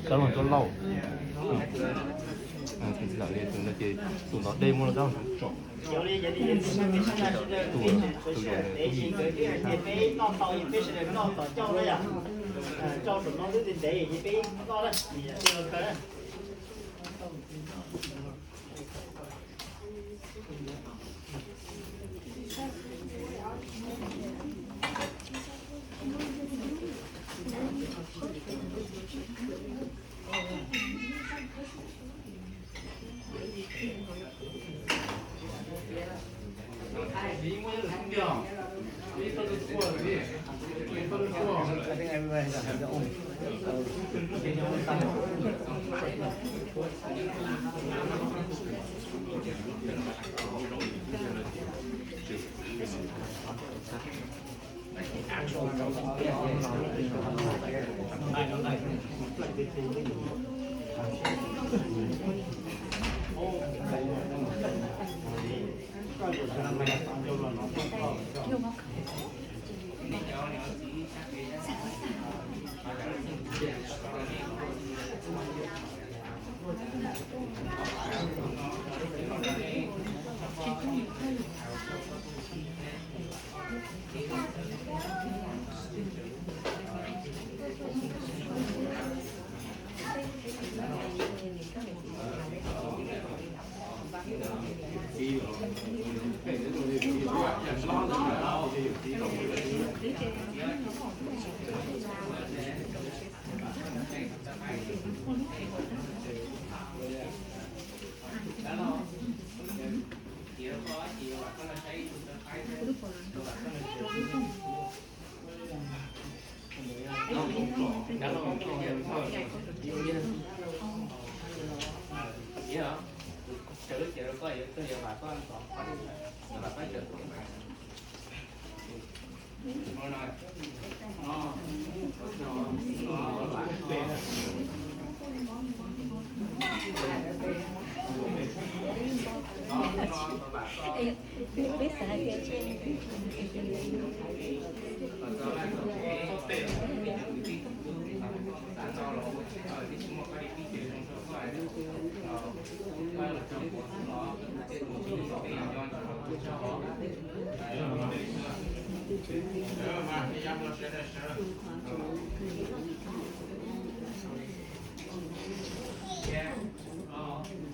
Cov no cov lauj. Tus ntawd dej muaj dab ntub tsom.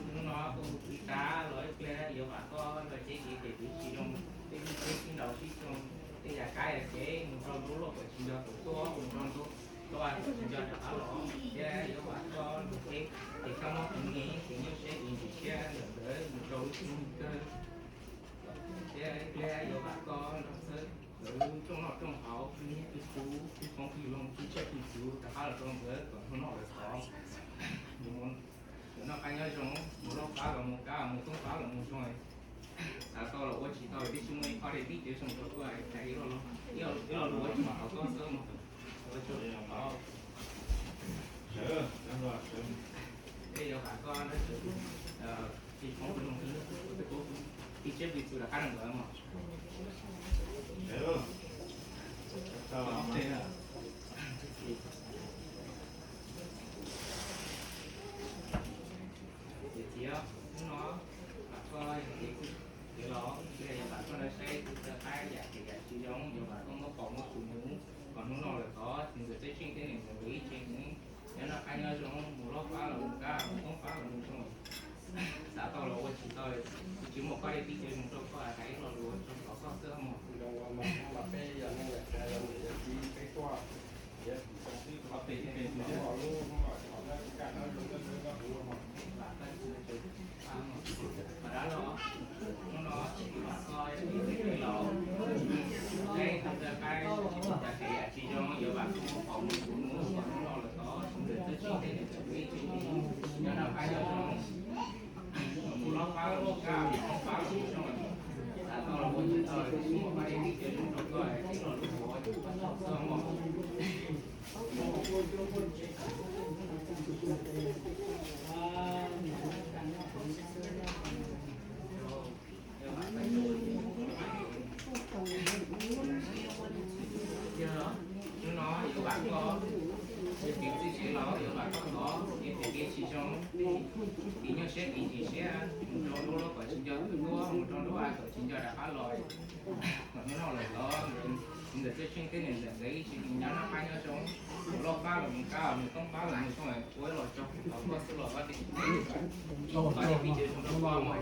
Hnub no tus txiv qab los ib pliag yuav vam koj los txog ces tus tsis zoo, tej txiv txiv sib nraus sib zoo, tej yam kab yam kev mus rau nruab luaj kom tsis nco tus tuaj, mus rau nruab luaj kom tsis nco rov qab los, thiab yuav vam koj los txog ces koj muab tus me tus nyuj siab ib ntsis siab ntawm ntawd mus rau lub xub kawg. Thiab ib pliag yuav vam koj los txog lawv rooj noj rooj haus, niag tus tub tus poob tus loo tus tsiaj tus txhu rov qab los rau ntawd kom hnub no lawv tod mus noj qab nyob zoo, mus loj qab los mus kab, mus toob qab los mus zoo. Xav tau los ua tsis tau, tib si muaj ib qho dej tib cev zoo rau koj, ib lo lus ua tsis tau koj xwb mog. Ua tsaug, ua tsaug. Peb yuav vam koj, tsis poob tus loo tus tub tus tsiaj tus txhu rov qab los ntawd mog. Ces txiv, hnub no vam koj yog kev txwj kev laus, yuav vam koj lawv saib tus txawj qaib yam kev yam tsis zoo, yuav vam koj muab pom muab tus mus, kom hnub no lawm tod tus ntawd txawj tseej thiab niam ntxawm nkawd ib tsev neeg nyob noj qab nyob zoo, mus loj qab los mus kab, mus toob qab los mus zoo. Xav tau los ua tsis tau, tsis muaj koj dej tib cev zoo rau koj, hais ib lo lus ua tsaug rau koj xwb mog. Hnub no vam koj, peb laus, peb tus txawj qaib yam kev yam tsis zoo, yuav vam koj muab pom muab tus mus, kom hnub no lawm tod tus ntawd txawj tseej thiab niam ntxawm nkawd ib tsev neeg nyob noj qab nyob zoo, mus loj qab los mus kab, mus toob qab los mus zoo. Xav tau los ua tsis tau, tsis muaj koj dej tib cev zoo rau koj, ib lo lus ua tsaug rau koj xwb mog. Los yuav vam koj tod, ces phem kev tsis zoo, tiv nyuaj siab tiv tsis siab, mus rau lub lub kom tsis nco tuaj, mus rau lub a kom tsis nco rov qab los. Kom nyob no lawm tod, ntawm txiaj tsheej thiab niam ntxawm nkawd ib tsis nco noj qab nyob zoo, tus loj pab los mus kab, tus toob pab los mus xoo, ua los tso, los koj xwb los koj tsis tau pib tis zoo rau koj mog.